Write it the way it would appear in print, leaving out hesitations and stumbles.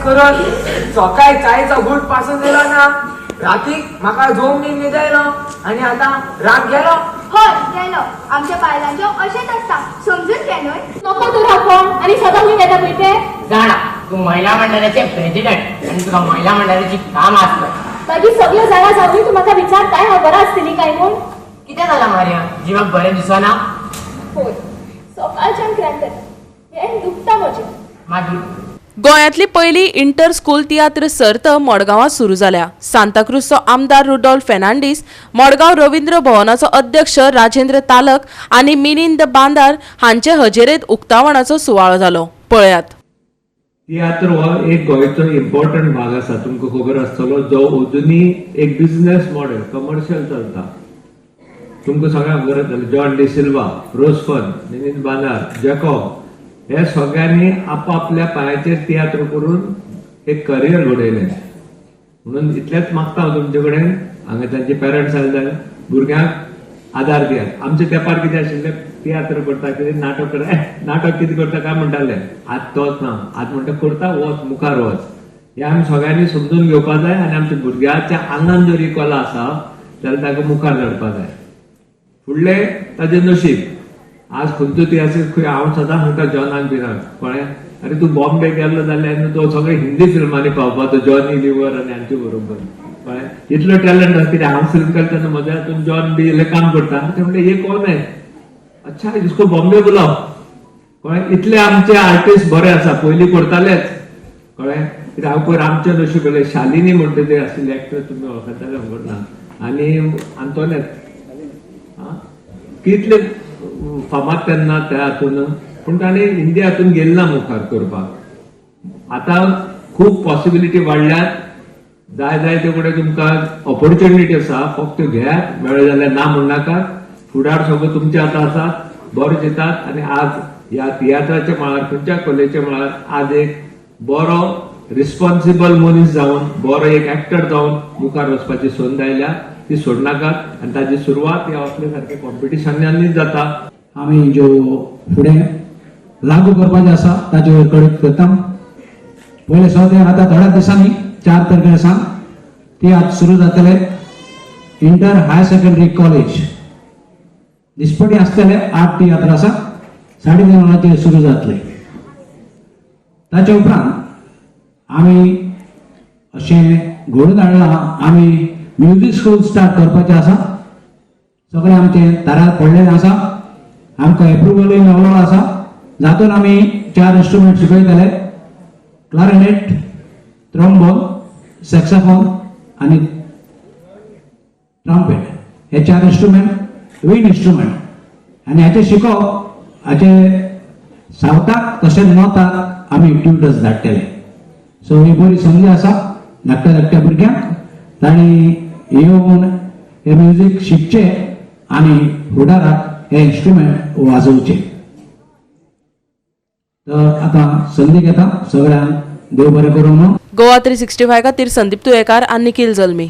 करत सकाळी चायेचा घूट पासून दिलो ना, रातीक म्हाका झोम बी न्हिदयलो आनी आतां राग गेलो. हय गेलो. आमच्या बायलांचें अशेंच आसता, समजून घे न्हय. नको तुला कोण आणि सदां हुंय येता पळय ते. जाणा, तूं महिला मंडळाचे प्रेसिडेंट आनी तुका महिला मंडळाची काम आसत. मागीर सगळे जाणा जावनूय तूं म्हाका विचारताय हांव बरा आसतली काय म्हूण. कितें जालां मारिया, जिवाक बरें दिसना? होय, सकाळच्यान क्रॅम्प येता, हें दुखता म्हजें. मागीर. गोंयांतली पयली इंटर स्कूल तियात्र सर्त मडगांवां सुरू जाल्या. सांताक्रूजचो आमदार रुडॉल्फ फेर्नांडीस, मडगांव रवींद्र भवनाचो अध्यक्ष राजेंद्र तालक आनी मिलिंद बांदार हांचे हजेरेंत उक्तावणाचो सुवाळो जालो. पळयात. तियात्र हो एक गोंयचो इम्पॉर्टंट भाग आसा. तुमकां खबर आसतलो, जो अजुनूय एक बिझनेस मॉडेल कमर्शियल चलता. तुमकां सगळ्यांक खबर आसतलें, जॉन डिसिल्वा, रोजफन, मिलिंद बांदार, जॅकॉब हे सगळ्यांनी आपापल्या पांयाचेर तियात्र करून एक करियर घडयलें. म्हणून इतलेंच मागता हांव तुमचे कडेन, हांगा तांचे पेरंट्स आयले जाल्यार भुरग्यांक आदार दियात. आमचे तेंपार कितें आशिल्लें, तियात्र करता कितें, नाटक करता, नाटक कितें करता काय म्हणटाले. आतां तोच ना, आतां म्हणटा करता, वच मुखार वच. हें आमी सगळ्यांनी समजून घेवपा जाय आनी आमच्या भुरग्याच्या आंगान जर ही कला आसा जाल्यार ताका मुखार धाडपा जाय. फुडलें ताजें नशीब. आज खंयचो तियात्र खंय, हांव सदां सांगता जॉनाक बिनाक, कळ्ळें, आरे तूं बॉम्बे गेल्लो जाल्यार न्हू तो सगळे हिंदी फिल्मांनी पावपाचो, जॉनी लिव्हर आनी हांचे बरोबर, कळ्ळें. इतलो टॅलंट आसा. कित्याक हांव फिल्म करता तेन्ना म्हज्या हातून जॉन बी इल्लें काम करता. ते म्हणले, "ये कोण है? अच्छा, इसको बॉम्बे बुलाव." कळ्ळें, इतले आमचे आर्टिस्ट बरे आसा. पयलीं करतालेच, कळ्ळें. कित्याक हांव पयर आमच्या नशीब पळयलें, शालिनी म्हणटा ते आशिल्ले एक्टर, तुमी वळखताले खबर ना, आनी आंतोनेत, आं, कितले फामाद तेन्ना त्या हातून. पूण ताणें हिंदी हातून गेले ना मुखार करपाक. आतां खूब पॉसिबिलिटी वाडल्यात. जाय जाय ते कडेन तुमकां ऑपॉर्च्युनिटी आसा, फक्त घेयात. मेळ्ळे जाल्यार ना म्हणनाकात. फुडार सगळो तुमच्या हातां आसा. बरो चिंतात आनी आज ह्या तियात्राच्या मळार, खंयच्या कलेच्या मळार आज एक बरो रिस्पॉन्सिबल मनीस जावन, बरो एक एक्टर जावन मुखार वचपाची संद आयल्या, ती सोडनाकात. आनी ताजी सुरवात ह्या असले सारखे कॉम्पिटिशनांनीच जाता. आमी ज्यो फुडें लागू करपाचें आसा ताचेर कळीत करता. पयलें सगळें आतां थोड्या दिसांनी 4 तारखेर सावन तियात्र सुरू जातले. इंटर हायर सेकंडरी कॉलेज दिसपटी आसतले 8 तियात्र आसा, 3:30 वरांचेर सुरू जातले. ताच्या उपरांत आमी अशें घडोवन हाडलां, आमी म्युजीक स्कूल स्टार्ट करपाचें आसा. सगळें आमचें दारार पडलेलें आसा, आमकां एप्रुवलूय मेळ्ळो आसा. जातून आमी चार इन्स्ट्रुमेंट शिकयतले: क्लारिनेट, ट्रोम्बोन, सॅक्साफोन आनी ट्रम्पेट. हे चार इन्स्ट्रुमेंट, विंड इन्स्ट्रुमेंट. आनी हाचें शिकोवप हाचे सावथाक तशेंच नॉर्थाक आमी ट्युटर्स धाडटले. सो ही बरी संदी आसा धाकट्या धाकट्या भुरग्यांक, तांणी येवन हे म्युजीक शिकचें आनी फुडाराक हे इन्स्ट्रुमेंट वाजोवचे. तर आतां संदी घेता, सगळ्यांक देव बरें करूं म्हणून. गोवा 365 खातीर संदीप तुयेकार आनी निखील जल्मी.